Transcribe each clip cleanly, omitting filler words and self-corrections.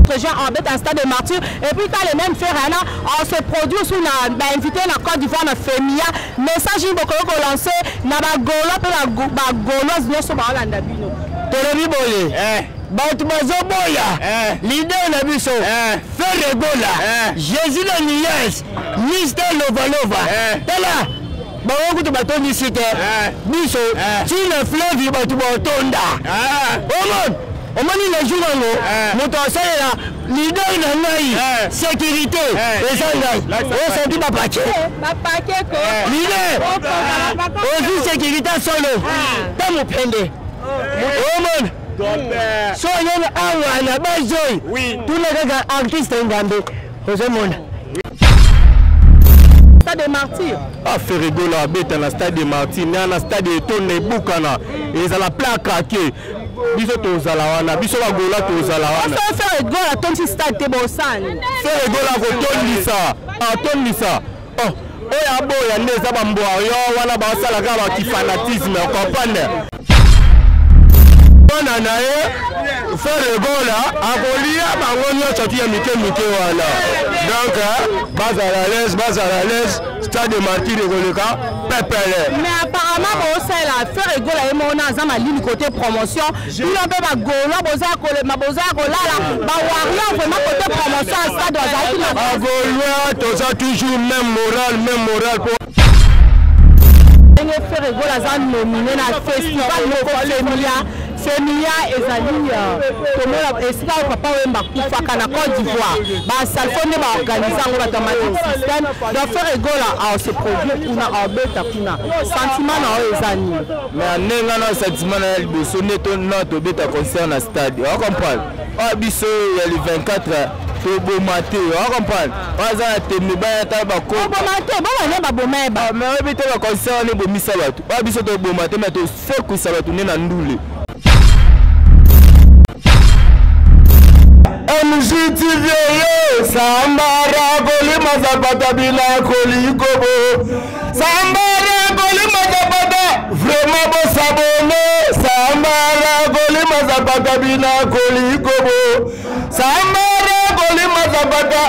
24 juin abeta na stade de martyr. Et puis ta le même Ferre wana se produire sur na bainvité na Côte d'Ivoire na Femia. Message nini bokoki kolancer na bagaulois mpe bagauloise nyonso baolanda bino? Tolobi boye, bato bazoboya leader na biso Ferre Gola, Jésus de Nuance, Mister Lova Lova. Tala bango kutu batondisi te, biso ntina fleuve bato baotonda. Omoni, omoni le jour yango moto asalela leader na ngai sécurité eza ngai. Osanti bapake leader ozwi sécurité solo ta mopende. Omona so oyoni awa na bazoi, tuna kaka artiste Ngambe, ozomona. Stade de Martyr. Ah, Ferre Gola abeta na stade de Martyr, na stade etonda ebukana, ezala plein craquer. Biso tozala wana, biso bagola tozala wana. Ferre Gola atondisi stade te, bosani? Ferre Gola akotondisa, atondisa. Oh, oyo aboya nde eza bambwa yo wana basalaka bakifanatisme, ocomprendre? Bana na ye Ferre Gola akolia bango nyonso ti ya mike mike wana. Donc bazala l'aise, bazala l'aise, stade de Martyr ekoleka pepele. Mais apparemment bosalela Ferre Gola ye moko na aza malili côté promotion. Bino mpe bagaulois boza ya kolema, boza ya kolala. Bawarrior vraiment côté promotion ya stade azalaki na Bagaulois toza toujours même moral, même moral po ndenge Ferre Gola aza nominé na festival moko Femia. Femia ezali tomona esika oyo Papa Wemba akufaka na Côte d'Ivoire. Basalfo nde baorganize yango, bato ya Magic System. Donc Ferre Gola ase produire kuna, aobeta kuna. Sentiment na oyo eza nini? Mais ndenge na sentiment na ya liboso nde to na tobeta concert na stade, ocomprendre? Oyo biso ya le 24 toboma te, ocomprendre? Oyo aza na tembe, baya tala. Bakoboma te, bobane baboma yeba. Mais oyebi te, baconcert wana ebomisa bato. Oyo biso toboma te, mais tosekwisa bato nde na ndule. MGTV yo sambara kolima zapata bina kolikobo sambara kolima zapata, vraiment bosabone. Sambara kolima zapata bina kolikobo sambara kolima zapata.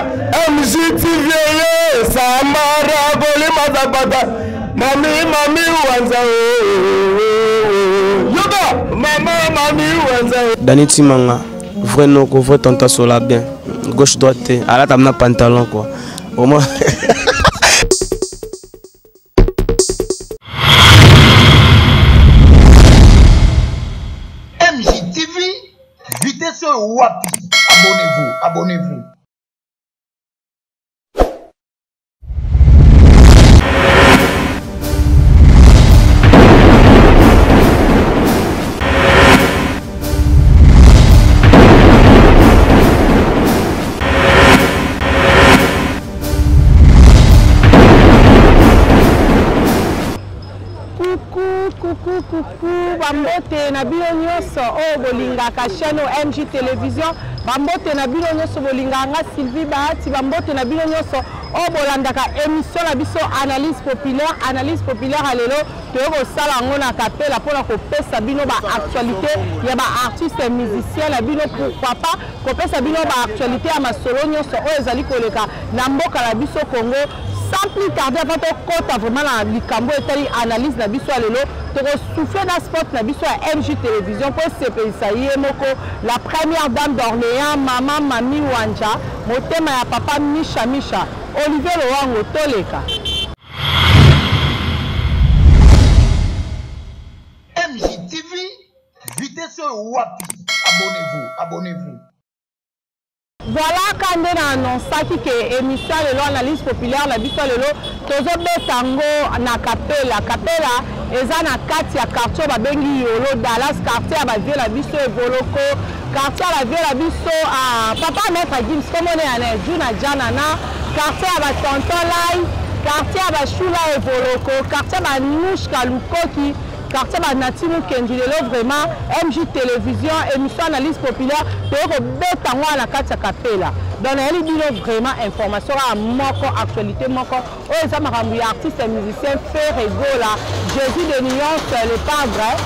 MGTV yo sambara kolima zapata. Mami, mami wanza yoba, mama mami wanza. Dani Timanga, vrai noko, vrai tonton sola bien. Gauche droite, alata na pantalon quoi. Au moins. MJTV, vitesse wapi? Abonnez-vous, abonnez-vous. Coucou, coucou, coucou, bambote na bino nyonso oyo bolingaka chaîne oyo MJ Télévision. Bambote na bino nyonso bolingaka nga Sylvie Bahati. Bambote na bino nyonso oyo bolandaka émission na biso Analyse Populaire. Analyse Populaire ya lelo toyei kosala yango na kapela mpona kopesa bino baactualité ya baartiste musicien na bino, pourquoi pas kopesa bino baactualité ya masolo nyonso oyo ezali koleka na mboka na biso Congo. Sans plus tarder, avant tokɔta vraiment na likambo etali analyse na biso ya lelo, tokosouffle na spot na biso ya MJ Télévision mpo esepelisa ye moko la première dame d'Orléans, mama Mami Wanja, motema ya papa Misha Misha Olivier Lowango. Toleka. MJTV, vitesse wapi? Abonnez-vous, abonnez-vous. Voilà, ka nde na annonçaki ke émission ya lelo, Analyse Populaire na biso ya lelo, tozobeta yango na Kapela. Kapela eza na kati ya quartier babengi Yolo Dallas, quartier ya bavieux na biso Evoloko, quartier ya bavieux na biso papa Maître Gims, komona ya na Juna Janana, quartier ya batonton Lai, quartier ya bashula Evoloko, quartier ya banushka Lukoki, quartier banati Mukendi. Lelo vraiment MJ Télévision, émission Analyse Populaire, toyei kobeta yango wana na kati ya Kapela. Donc nayeli bino vraiment information kaka moko, actualité moko oyo eza makambo ya artiste musicien Ferre Gola, Jésus de Nuance, le padre.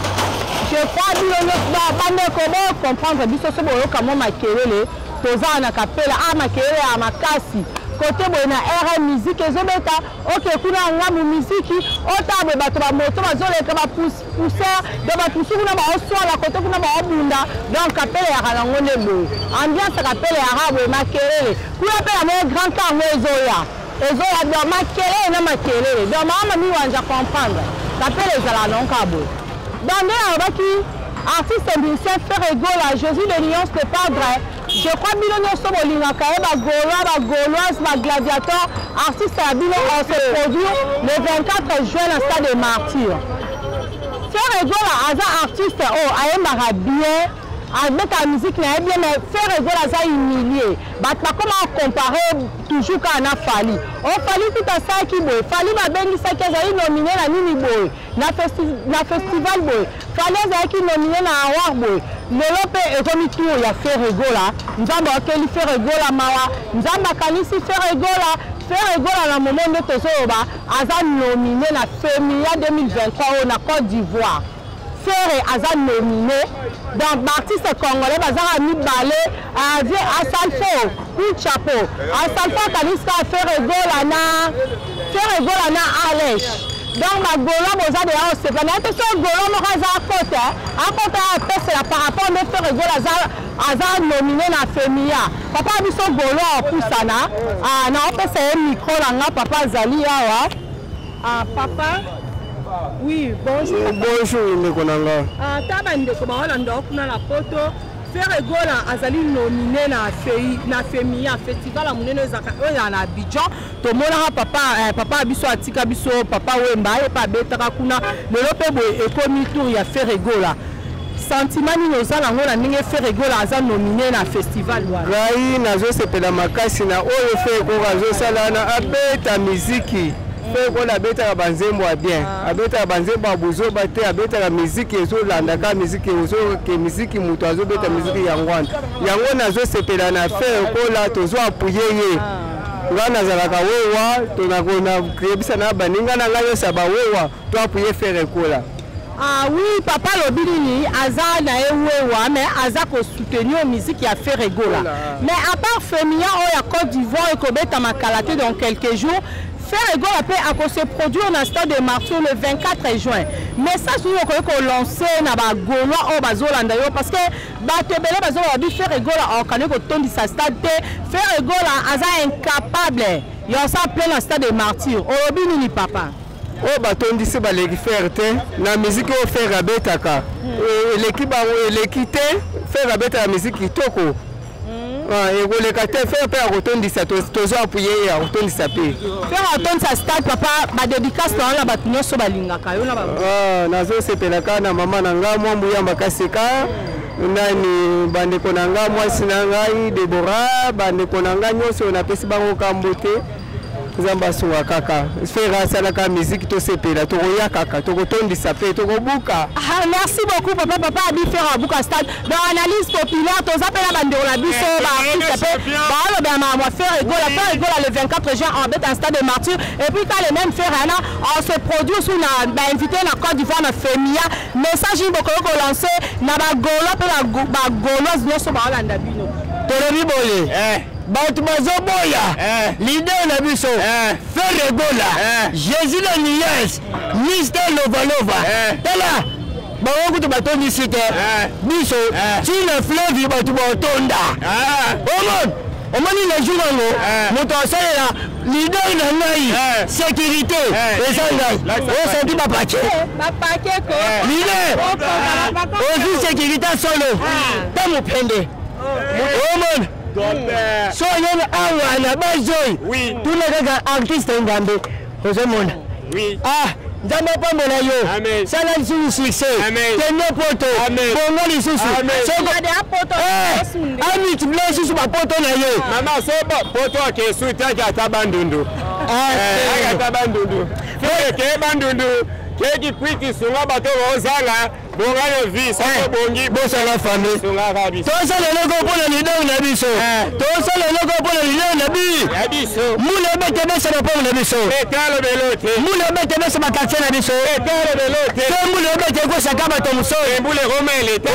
Je crois bino nyonso bandeko bocomprendre biso. So boyoka mwa makelele. Toza na kapela a makelele ya makasi kote boye na rm musique ezobeta oke kuna ngambu miziki ota boye bato bamoto bazoleka bapousser donc bato mosusu kuna baoswala kote kuna baobunda donc kapele yaka nango nde boye ambiance ya kapele yaka boye makelele kuna mpe yango grand car yango ezoya ezoya donc makelele na makelele donc mama mami wanja comprendre kapele ezalaka nango kaka boye donc nde nalobaki artiste musicien Ferre Gola Jésus de nuance le padre je crois bino nyonso bolingaka ye bagaulois bagauloise bagladiateur artiste ya bino on se produire le 24 juin na stade de martyr Ferre Gola aza artiste oyo oh, ayembaka bien abetaka musique na ye bien mais Ferre Gola aza humilie bato bakoma compare toujours kaka na Fally o oh, Fally kuta asalaki boye Fally babengisaki azali nomine na nini boye na, festi, na festival boye Fally azalaki nomine na award boye lelo mpe ekomi tour ya Ferre Gola nzambe akeli Ferre Gola mawa nzambe akanisi Ferre Gola Ferre Gola na momo nde tozoloba aza nomine na Femia 2023 oyo na Côte d'Ivoire Ferre aza nomine donc baartiste congolais bazaka mibale avie asalfo coup chapeau asalfo akanisi kaka Ferre Gola na Ferre Gola na Alesh donc bagolo boza deya osepela naye te so golo moko aza akota akota apesela par rapport nde Ferre Gola aza aza nomine na femia papa biso golo apusana ah, na opesa ye micro na nga papa azali awa ah, papa oui bonjour eh, bonjour ndeko na nga ah, ta bandeko baolanda kuna na poto Ferre Gola azali nomine na fei na femia festival ya monene oyo ezala na Abidjan tomonaka papa eh, papa biso atika biso papa Wemba ye mpe abetaka kuna lelo mpe boye ekomi tour ya Ferre Gola sentiment nini oza nango na ndenge Ferre Gola aza nomine na festival wana? Ngai nazosepela makasi na oyo Ferre Gola azosala wana, abeta miziki Ferre Gola abetaka banzembo ya bien, ah. abetaka banzembo ya buzoba te, abetaka miziki ezolanda kaka miziki ozoke miziki moto azobeta miziki yango wana yango nazosepela na Ferre Gola, tozo apuye ye ah. ngai nazalaka wewa tonakoyebisa na baninga na ngai nyonso ya bawewa to apuye Ferre Gola. Ah oui, papa alobi nini aza na ye wewa mais aza ko soutenir musique ya Ferre Gola. Mais à part Femia oyo ya Côte d'Ivoire ekobetama kala te dans quelques jours, Ferre Gola mpe ako se produire na stade de Martyrs le 24 juin. Message nini okoki ko lancer na ba Gaulois oyo bazolanda yo parce que bato ebele bazoloba bi Ferre Gola akokani kotondisa stade te, Ferre Gola aza incapable ya kosala plein na stade de Martyrs. Olobi nini papa? oyo batondisi baleki Ferre te na miziki oyo Ferre abetaka hmm. eleki bango eleki te Ferre abetaka miziki kitoko hmm. ah, ekoleka te Ferre mpe akotondisa tozo apuye ye akotondisa mpe Ferre atondisa stade papa badédicace na wana bato nyonso balingaka yo na ah, nazosepela kaka na mama na nga mwa mbuyamba kaseka nani bandeko na nga mwasi na ngai Debora bandeko na nga nyonso napesi bango kambo te nzambe asunga kaka Ferre asalaka miziki tosepela tokoya kaka tokotondisa mpe tokobuka ah, merci beaucoup papa papa abi Ferre abuka stade donc analyse populaire toza mpe na bandeko na biso baartiste mpe baolobela makambo ya Ferre Gola Ferre Gola le 24 juin en bête un stade de martyr et puis ka le même Ferre wana on se produit sous na bainvité na Côte d'Ivoire na Femia message nini bokoki kolance na bagaulois mpe bagauloise nyonso baolanda bino tolobi boye eh. bato bazoboya eh. leader na biso eh. Ferre Gola eh. Jésus de Nuance Mister Lovalova eh. tala bango kutu batondisi te eh. biso eh. tina fleuve bato baotonda eh. omoni omoni na jour yango eh. moto asalela leader na ngai eh. sécurité eh. eza ngai osanti bapake leader ozwi sécurité solo ta mopende omoni so oyeni awa na bazoi tuna kaka artiste ngambe ozomona ah nzambe apambola yo sala lisusu succès kende poto bongo lisusu amultiplie lisusu bapoto na ye mama so poto akesu te ake ata bandundu ake ata bandundu ke bandundu keki kwiti sunga bato bozanga. Bongano vie, ça bongi. Bosala famille. Tosala eloko mpo na leader na biso. Tosala eloko mpo na leader na biso. Mula ebete besa mapango na biso. Mula ebete besa bakartier na biso. Te mbula ebete ekosaka bato mosolo.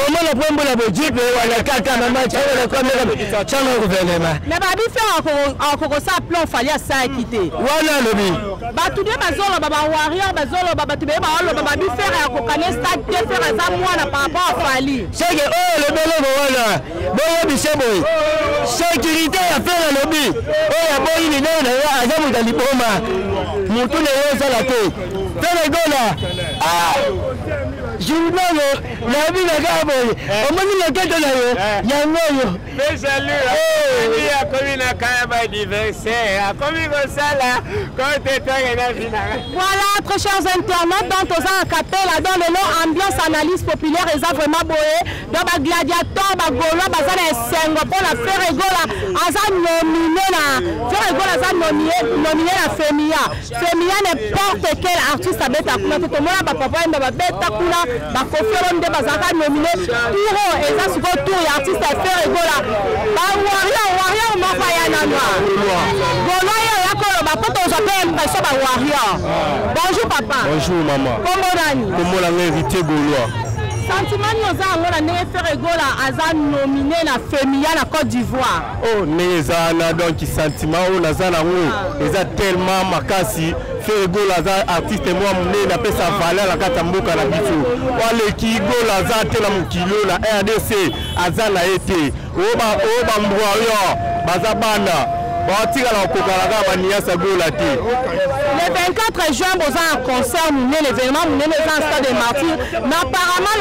Omona po mbula bojipe wana kaka mama chawana changa gouvernement. Mais babi faire akokosala plan Fally asalaki te. Wana alobi. Bato nde bazoloba ba warrior bazoloba bato beye baoloba babi faire ya kokane stade te faire aza mwana par rapport à Fally. Seke oyo alobi eloko wana boyebise boye sécurité ya Ferre alobi oyo aboyi leader na ye aza moto ya liboma motu na ye osala te Ferre Gola ah journal nayebi na kaka boye omoni loketo na yo yango oyo Jaloux, akomi na kaya ba diversaire, akomi kosala kote tange na vina. Voilà, très chers internautes, donc toza na kapela, dans lelo ambiance analyse populaire eza vraiment boye, donc ba gladiateur, ba gaulois baza na esengo mpo na Ferre Gola aza nominé na Ferre Gola aza nominé na Femia. Femia n'importe quel artiste abeta kuna te, tomona ba papa yemba babeta kuna, ba Koffi Olomide bazalaka nominé, tour oyo eza sikoyo tour ya artiste ya Ferre Gola. Ba warrior, warrior moko aya nanu awa. Gaulois ye oya koloba po tozwa pe impression ba warrior. Bonjour papa. Bonjour maman. Kombo nani? Kombo na ngai Héritier Gaulois. Sentiment nini oza yango na ndenge Ferre Gola aza nominé na Femia na Côte d'Ivoire? Oh ndenge eza wana donc sentiment oyo naza nango eza tellement makasi. Ferre Gola aza artiste mwa monene apesa valeur na kati ya mboka na biso. Aleki Gola aza te na mokili oyo na RDC aza na ye te. Oyo ba mbroyant baza bana batikala kokokana kaka baniasa Gola te. Le 24 juin boza na concert monene, événement monene eza na stade des Martyrs, mais apparemment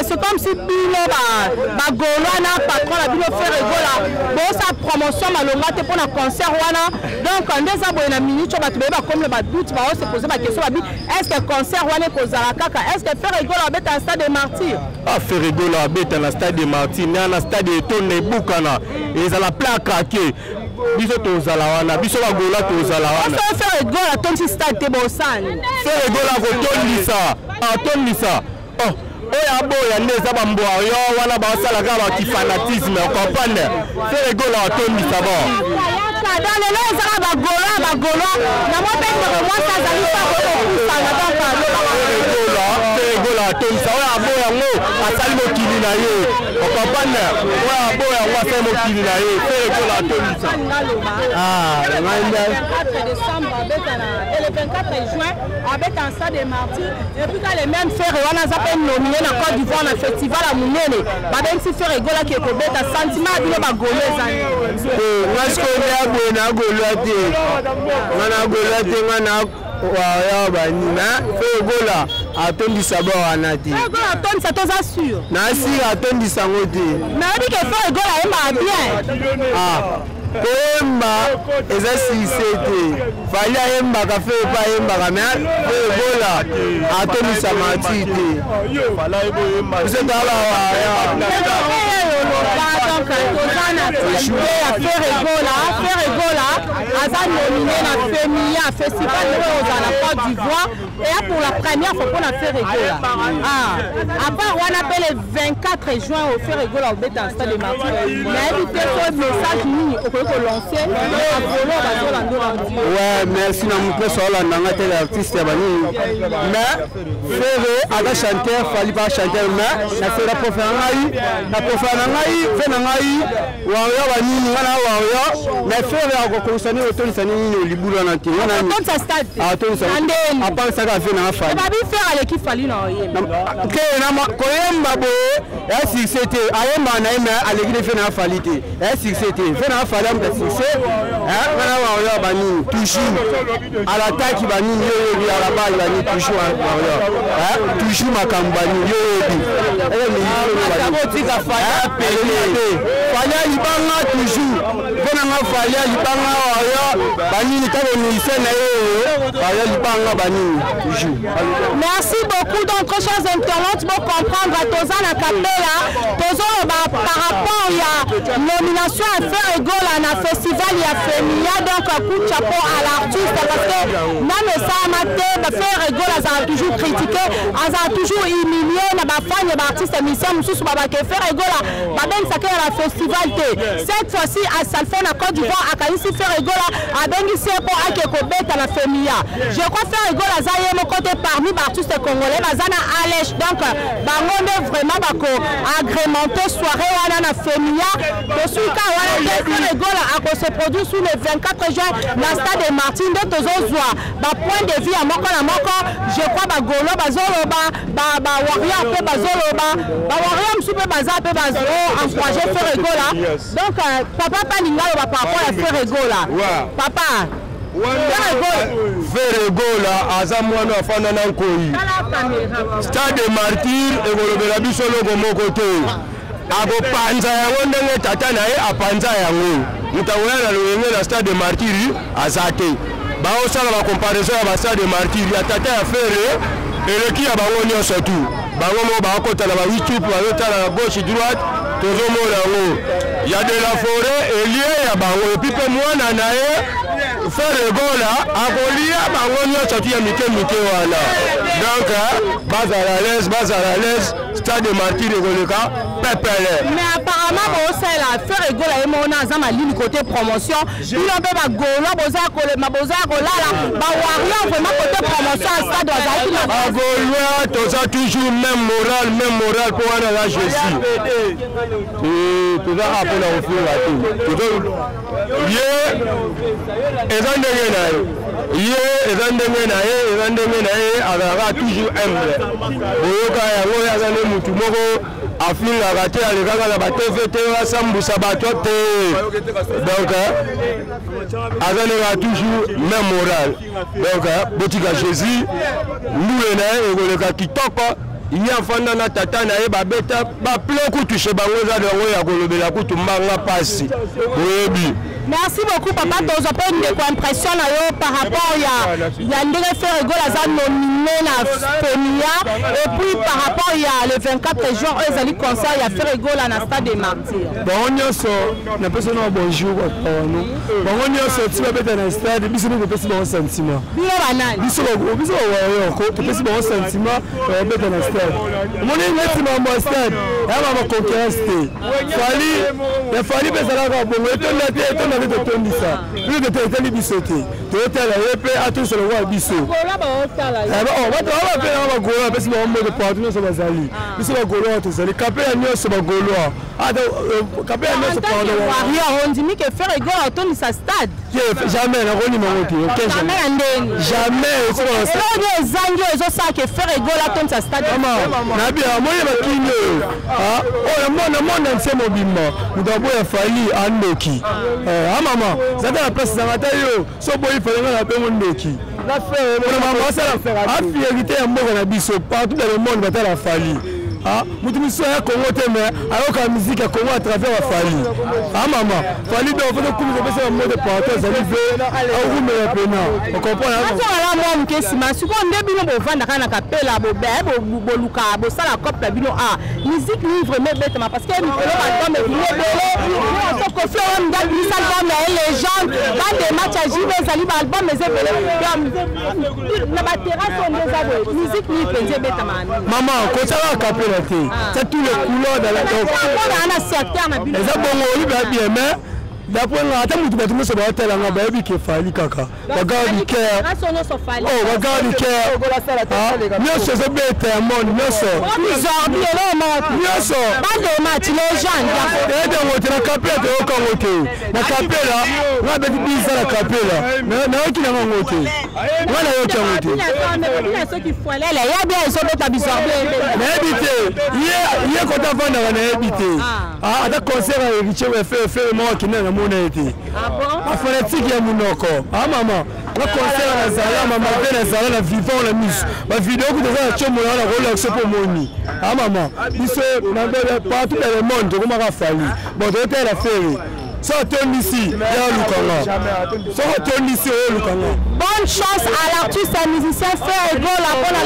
c'est comme si bino ba Gaulois na patron na bino Ferre Gola bosa promotion malonga te mpona concert wana. Donc nde eza boye na minute oyo bato baye bakomi na ba doute, bao se poser ba question babi est-ce que concert wana ekozala kaka, est-ce que Ferre Gola abeta na stade des Martyrs? Ah, Ferre Gola abeta na stade des Martyrs, na stade etonda ebukana ezala plein à craquer. Biso tozala wana, biso ba Gola tozala wana. Oso Ferre Gola atondisi stade te bosani. Ferre Gola akotondisa, atondisa. Oh, oyo aboya nde eza ba mbwa yo wana basala kaka ba kifanatisme, comprendre? Ferre Gola atondisa bon. Dans lelo ezaka ba Gola, ba Gola, na mwa pe ndeko mwasi azali pa kokopusana donc Gola, Ferre Gola atondisa oyo aboya yango asali mokili na ye. Comprendre? Oyo aboya yango asali mokili na ye. Ferre Gola atondisa. Ah, le 24 décembre abeta na et le 24 juin abeta na stade des Martyrs et puis quand les mêmes Ferre wana aza pe nominé na Côte d'Ivoire na festival ya monene babengisi Ferre Gola ki ekobeta sentiment ya bino ba Gaulois eza nini? Nga sikoyo nde aboye na Gaulois te, nga na Gaulois te, nga na ya bani na Ferre Gola atondisa ba wana te. Ferre Gola atondisa toza sûr. Na sira atondisa ngo te. Mais oyebi ke Ferre Gola ayembaka bien. Ah, koyemba eza succès te. Fally ayembaka, Ferre pe ayembaka, mais Ferre Gola atondisa Martyrs te. Biso tala ya. Donc toza na activité ya Ferre Gola. Ferre Gola aza nominé na Femia festival oyo ozala na Côte d'Ivoire et pour la première fois mpona Ferre Gola. Ah, à part wana pe le 24 juin au Ferre Gola obeta na stade des Martyrs. Nayebi te so message nini okoki kolancer na Gaulois bazolanda oyo. Ouais, merci na moto nyonso aolanda nga te l'artiste ya banini. Mais Ferre aza chanteur, Fally pas chanteur, mais na Ferre préfère ngai, na préfère na ngai, fe na ngai warrior banini, nga na warrior, mais Ferre akokolisa nini, otondisa nini libulu wana te. Nga na Otondisa stade te. Atondisa. Na ndeni. Apanisaka fe na nga Fally. Babi Ferre aleki Fally na oyemba. Te na koyemba boye ya succès te, ayemba na ye mais aleki ne fe na Fally te. Ya succès te. Fe na Fally amuta succès. Hein, nga na warrior banini toujours à l'attaque banini yo yobi à la balle banini toujours warrior. Hein, toujours makambo banini yo yobi. Eh mais tika Fally apele. Fally alibanga toujours mpo na nga Fally alibanga oyo banini kaka musicien na ye oyo alibanga banini toujours. Merci beaucoup. Donc, très chers internautes, pour comprendre toza na kapela, tozoloba par rapport ya nomination ya Ferre Gola na festival ya Femia. Donc coup de chapeau à l'artiste, parce que nano esalama te. Ferre Gola azala toujours critiqué, azala toujours humilié na bafani ya baartiste musicien mosusu, babake Ferre Gola babengisaka ye na festival te. Cette fois-ci, Asalfo na Côte d'Ivoire akanisi Ferre Gola, abengisi ye mpo ake kobeta na Femia. Je crois Ferre Gola aza ye moko te parmi baartiste congolais, baza na Alesh. Donc bango nde vraiment bako agrémenter soirée wana na Femia. Tosuka wana te, Ferre Gola akose produire sur le 24 juin na stade de Martyrs. Nde tozozwa bapoint de vue ya moko na moko. Je crois bagolo bazoloba, bawarrior mpe bazoloba, bawarrior mosusu mpe baza mpe bazo encourage Ferre Gola. Donc papa palinga aloba par rapport ya Ferre Gola. Papa Ferre Gola aza mwana afanda na nkoi. Stade Martyr ekolobela biso eloko moko te, akopanza yango ndenge tata na ye apanza yango. Moto akoya na lolenge na stade Martyr aza te. Baosala bacomparaison ya bastade Martyr ya tata ya Ferre eleki ya bango nyonso tu. Bango moko bakota na bayoutube, bazotala na gauche, droite, tozomona yango ya de la forêt elie ya bango. Et puis mpe mwana na ye Ferre Gola akolia bango nyonso tu ya mike mike wana. Donc bazala à l'aise, bazala à l'aise, stade Martyr ekoleka pepele. Mais apparemment bosala Ferre Gola ye moko aza malili côté promotion. Bino mpe bagaulois boza ya kolema, boza ya kolala. Bawarrior vraiment côté promotion ya stade bazalaki na Bagaulois toza toujours même moral, même moral, mpo wana aza Jésus. Toza awa mpona kofinga te. Ye eza ndenge na ye, ye eza ndenge na ye, eza ndenge na ye, azalaka toujours humble. Boyoka yango, ye aza nde mutu moko afingaka te, alekaka na batv te, asambusa bato te. Donc aza ndenge toujours même moral. Donc botika Jésus, ndule na ye ekoleka kitoko. Ye afanda na tata na ye, babeta baplan kutu chez bango, eza yango ya kolobela kutu mbanga mpasi, boyebi. Merci beaucoup papa. Tozwa mpe ndeko, impression na yo par rapport ya ndenge Ferre Gola aza nominé na Femia, et puis par rapport ya le 24 juin oyo ezali concert ya Ferre Gola na stade de Martyr. Bango nyonso napesi na bonjour wano. Bango nyonso ti babeta na stade, biso mpe topesi bango sentiment. Bino banani? Biso bawarrior topesi bango sentiment ya babeta na stade. Omoni neti makambo ya stade ya mama concurrence te. Fally ya Fally mpe ezalaka bongo, etonda te, etonda te, totondisa biso te, etali biso te. Toyotala ye mpe atondisa lokola biso. Bato bape na bagaulois apesi bango mbote partout nyonso bazali. Biso bagaulois tozali kapela nyonso, bagaulois ata kapela nyonso, pardon. Warrior, ondimi ke Ferre Gola otondisa stade? Jamais, nakondima yango te. Jamais ya ndeni? Jamais. Eloko nini ezangi oyo ezosala ke Ferre Gola atondisa stade? Nabi amoni bakini oyo oyo na monde entier mobimba, moto aboya Fally andoki. Amama zata na place zanga, ata yo so boyi Fally, nga na bengo ndoki. Mpona asala afierté ya mboka na biso partout dans le monde, batala Fally. Moto mosusu aya Congo te, mais ayoka musique ya Congo à travers baFally. Mama Fally, donc faut tokumisa, opesa bamote partout azali mpe akumela pena, ocomprendre. Azongala mwa moke nsima. Sikoyo nde bino bovandaka na kapela, boluka bosala cope na bino, a musique nini vraiment ebetama? Parce que mikolo baalbum ebimi ebele nyonso. Koffi oyo abimisa album na ye Légende, bande match ya JB ezali, baalbum eza ebele na baterrasse. Oyo nde eza boye, musique nini mpenza ebetama? Mama, kotiaka kapela te, c'est tous les couleurs dans la mpona na secteur na bino. Eza bongo, oyebi bien, mais d'après nga, ata motu, bato nyonso baotalanga bayebi ke Fally kaka bagarde du cœur, oh, bagarde du cœur nyonso ezobeta ya monde nyonso. Nyonso. Bande match, Légende. Eyebi yango te. Na kapela toyokango te. Na kapela nga beti bisa, na kapela nayoki nango yango te, nga nayoki yango te. Soki fwelele yebi ezobeta bizorbi. Nayebi te, ye kota avandaka, nayebi te. Ata concert ya Héritier, Ferre moko akende, namona ye te. Bafanatike ya monoko, mama. Nga concert nazala mama mpe nazala na vivant na miso bavideo kutu eza na combo na wana kolakisa mpo omoni a mama biso partout dans le monde tokomaka Fally. Bon, totala Ferre so atondisi ya olukanga, soki otondisi oyo olukanga. Bonne chance à l'artiste et musicien Ferre Gola pour le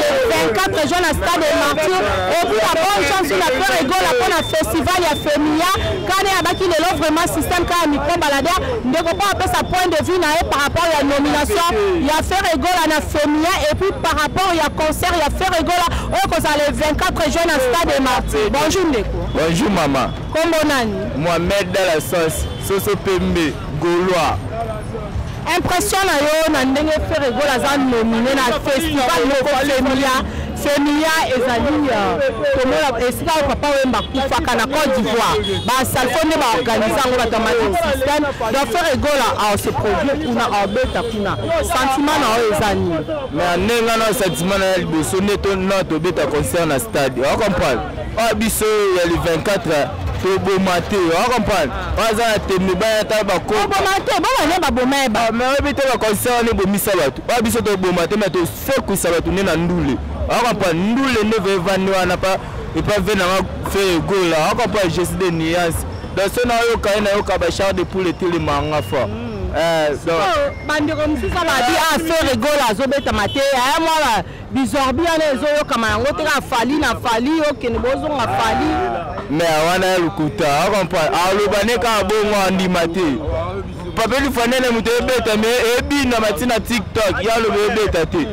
24 juin à Stade des Martyrs. Et puis la bonne chance sur la Ferre Gola pour le festival ya Femia. Kane abaki lelo vraiment système ka micro baladeur. Ndeko po apesa point de vue na ye par rapport à la nomination ya Ferre Gola na Femia et puis par rapport ya concert ya Ferre Gola oyo kozala le 24 juin na Stade des Martyrs. Bonjour ndeko. Bonjour maman. Kombo nani? Mohamed dans la sauce, Soso Pembe, Gaulois. Impression na yo na ndenge Ferre Gola aza nominé na festival moko Femia. Femia ezali tomona esika oyo Papa Wemba akufaka na Côte d'Ivoire. Basalfo nde baorganize yango, bato ya Magic System. Donc Ferre Gola ase produire kuna, aobeta kuna. Sentiment na oyo eza nini? Mais ndenge na sentiment na ya liboso nde to na tobeta concert na stade, ocomprendre? Oyo biso ya le 24 toboma te, ocomprendre? Oyo aza na tembe, baya tala. Bakoboma te, bobane baboma ye ba. Mais oyebi te, baconcert wana ebomisa bato. Oyo biso toboma te, mais tosekwisa bato nde na ndule, ocomprendre? Ndule nde evandi wana pa epa ve nanga Ferre Gola, ocomprendre? Jésus de nuance. Donc so nayoka ye, nayoka bachair de poule etelemanga fa. Bandeko mosusu babi a Ferre Gola azobetama te, aya mwa bizorbi wana ezoyokama yango te, kaka Fally na Fally, okende bozonga Fally. Mais wana ya lokuta, ocomprendre? Aloba ne kaka bongo, andima te. Papeli Fanene moto ebeta me ebina batina TikTok, ya aloba ebeta te,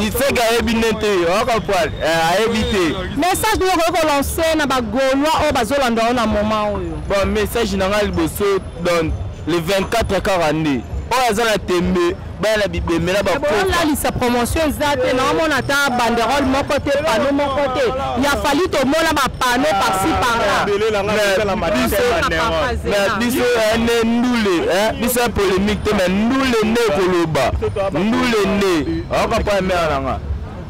iseke ayebi nde te, ocomprendre? Ayebi te. Message nini okoki kolancer na bagaulois oyo bazolanda yo na moment oyo? Bon, message na ngai liboso, donc le 24 kaka nde oyo aza na tembe, baya na bibembe na. Bakolalisa promotion eza te. Naomona ata banderole moko te, panneau moko te. Ya Fally tomona bapanneau par-ci par-là. Mais biso nde ndule, biso ya polémique te, mais ndule nde koloba, ndule nde aokapa mare nanga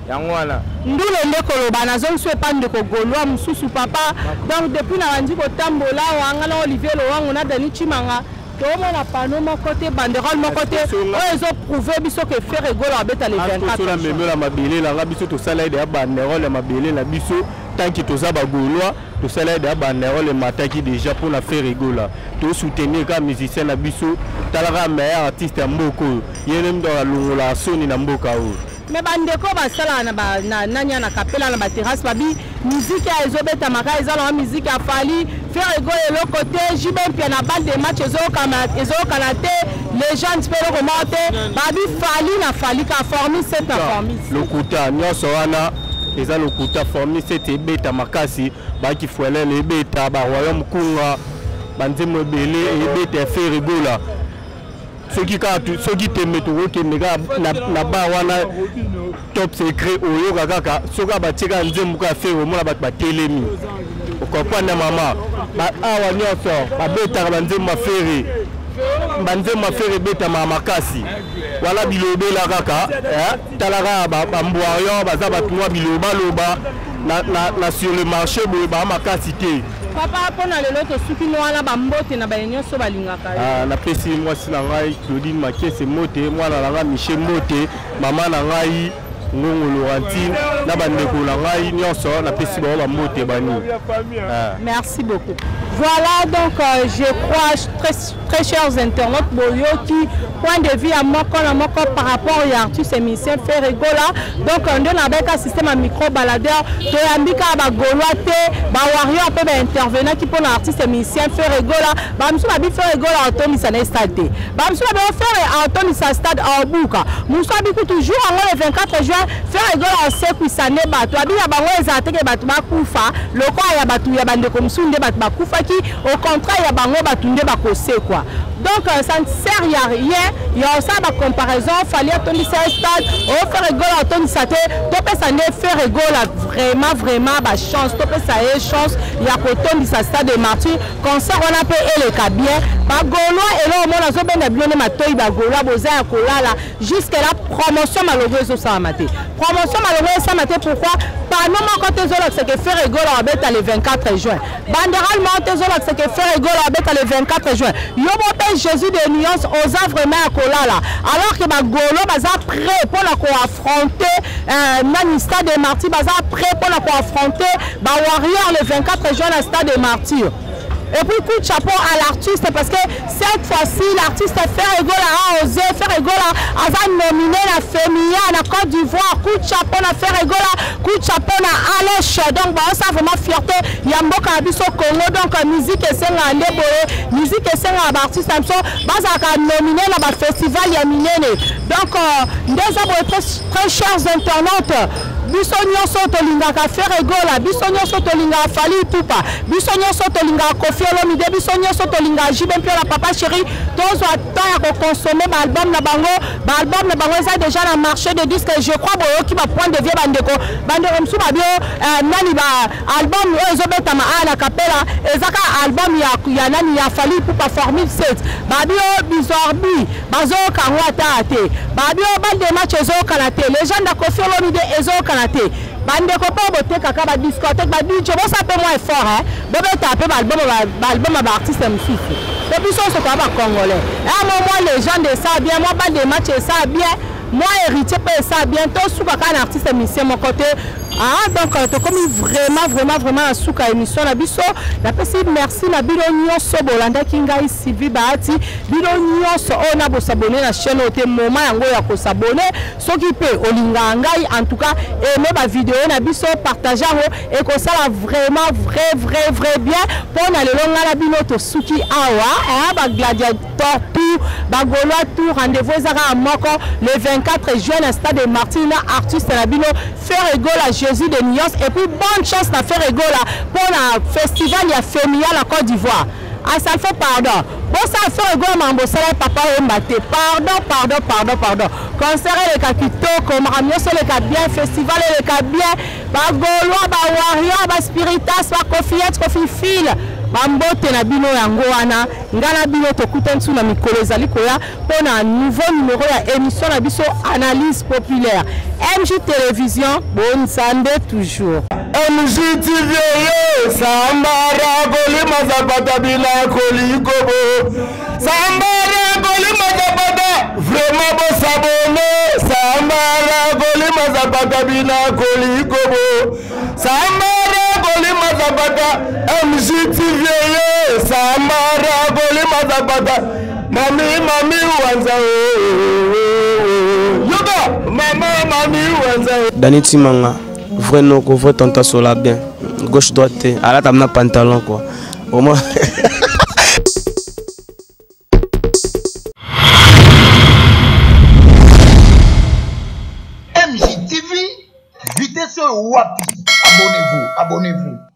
yango wana. Ndule nde koloba. Nazongisi epa ndeko gaulois mosusu, papa. Donc depuis na bandi kotambola wanga na Olivier Lowango na Dani Chimanga, tomona panneau moko te, banderole moko te oyo ezoprouve biso ke Ferre Gola abeta le 24. Na memela mabele nanga, biso tosala ede ya banderole ya mabele na biso. Tanki toza bagaulois, tosala ede ya banderole emataki déjà mpona Ferre Gola. Tosoutenir kaka musicien na biso. Talaka meilleur artiste ya mboka oyo, ye nde mutu alongola soni na mboka oyo. Me bandeko basalaka na nani ya na kapela na baterrasse, babi miziki ya ezobetamaka eza nango miziki ya Fally. Ferre Gola eloko te. JB Mpiana na balle de match ezoyokana te, légende mpe eloko moko te. Babi Fally na Fally ka formule 7 na formule. Lokuta nyonso wana eza lokuta. Formule 7 ebeta makasi, baki fuelele ebeta, baroyaume kunga, banzembo ebele ebeta ya Ferre Gola. Soki kaka soki tembe, tokokende kaka na bar wana Top Secret, oyoka kaka soki batie kaka nzembo kaka Ferre, omona bato batelemi. Okomprendre mama? Awa nyonso babetaka banzembo ya Ferre, banzembo ya Ferre ebetamaka makasi. Wala bilobela kaka. Tala kaka bambwayo, baza bato mwa bilobaloba na sur le marché boye, baa makasi te. Papa, mpona lelo tosuki no wana. Bambote na baye nyonso balingaka yo. Napesi mwasi na ngai Claudine Makese mbote, mwana na ngai Michel mbote, mama na ngai Ngongo Laurentine na bandeko na ngai nyonso, napesi bango bambote bani. Merci beaucoup. Voilà, donc je crois, très, très chers internautes, boyoki point de vue ya moko na moko par rapport ya artiste et musicien Ferre Gola. Donc nde nabeka système ya micro baladeur, toyambi kaka bagaulois te, bawarrior mpe baintervenaki mpona artiste et musicien Ferre Gola. Bamosusu babi Ferre Gola atondisa na stade te, bamosusu babi Ferre atondisa stade aobuka, mosusu abi kutu jour yango le 24 juin Ferre Gola asekwisa nde bato. Abi ya bango ezala teke bato bakufa lokola ya bato ya bandeko mosusu nde bato bakufaki. Au contraire, ya bango bato nde bakosekwa. Donc ça ne sert ya rien ya osala bacomparaison. Fally atondisa stade, o Ferre Gola atondisa te. Topesa nde Ferre Gola vraiment vraiment bachance, topesa ye chance ya kotondisa Stade de Martyr, concert wana mpe eleka bien. Bagaulois, eloko mona azobenda bino nde matoi. Bagaulois boza ya kolala jusque là, promotion malongo ezosalama te, promotion malongo esalama te. Pourquoi? Panneau moko te ezolakisa ke Ferre Gola abeta le 24 juin. Banderole moko te ezolakisa ke Ferre Gola abeta le 24 juin. Yo moko mpe Jésus de nuance oza vraiment ya kolala alors que ba Gaulois baza prêt mpo na ko affronter euh, nani stade des Martyrs, baza prêt mpo na ko affronter ba Warriors le 24 juin na stade des Martyrs. Et puis coup de chapeau à l'artiste parce que cette fois-ci l'artiste Ferre Gola a osé. Ferre Gola a nominé la FEMIA na Côte d'Ivoire. Coup de chapeau na Ferre Gola, coup de chapeau na Alesh. Donc bah ça vraiment fierté ya mboka na biso Congo. Donc musique esenga nde boye, musique esenga ba artiste na biso bazalaka nominé na ba festival ya minene. Donc nde eza boye très, très chers internautes, biso nyonso tolingaka Ferre Gola, biso nyonso tolingaka Fally Ipupa, biso nyonso tolingaka Koffi Olomide, biso nyonso tolingaka JB Mpiana Papa Chéri, tozwa temps ya kokonsome baalbum na bango. Baalbum na bango eza déjà na marché de disque. Je crois boyoki ba point de vue bandeko, bandeko mosusu babio nani ba album oyo ezobetama awa na kapela eza kaka album ya nani ya Fally Ipupa Formule 7. Babio Bizorbi bazoyoka yango ata te, babio balle de match ezoyokana te, légende ya Koffi Olomide ezoyokana te. Bandeko mpo botekaka ba discothèque ba DJ, bosala mpe mwa effort hein, bobetaka mpe baalbum ya baartiste mosusu mpo biso nyonso toya bacongolais. Mo mwa légende esala bien, mwa balle de match esala bien, mwa héritier mpe esala bien, tosuka kaka na artiste musicien moko te. Ah, donc tokomi vraiment vraiment vraiment na suka émission na biso. Napesi merci na bino nyonso bolandaki ngai Sylvie Bahati, bino nyonso oyo na bosabone na chaîne oyo te, moment yango ya kosabone. Soki mpe olingaka ngai, en tout cas aime ba vidéo na biso, partage yango, ekosala vraiment vrai vrai vrai bien. Mpo na lelo ngai na bino tosuki awa, hein, ba gladiator tout, ba gaulois tout, rendez-vous eza kaka moko le 24 juin na stade de Martyrs na artiste na bino Ferre Gola Jésus de nuance. Et puis bonne chance na Ferre Gola pour na festival ya FEMIA la Côte d'Ivoire. Asalfo pardon, bosala Ferre Gola mambo sala papa Wemba te, pardon pardon pardon pardon. Concert eleka kitoko, makambo nyonso eleka bien, festival eleka bien, ba Gaulois, ba Warriors, ba Spiritas, ba Koffiette, Koffifile, bambote na bino yango wana. Nga na bino tokutani su na mikolo ezali koya mpo na nouveau numéro ya émission na biso Analyse Populaire. MJ Télévision, bonzambe toujours. MJTV yo sambara kolima zapata bila kolikobo sambara kolima zapata vraiment bosabone sambara kolima zapata bila kolikobo sambara kolima zapata MJTV yo sambara kolima zapata mami mami wanza yoka mama mami wanza. Dani Timanga, vrai noko, vrai tanta sola bien, gauche droite te, alata na pantalon quoi. Au moins MJTV, vitesse wapi? Abonnez-vous, abonnez-vous.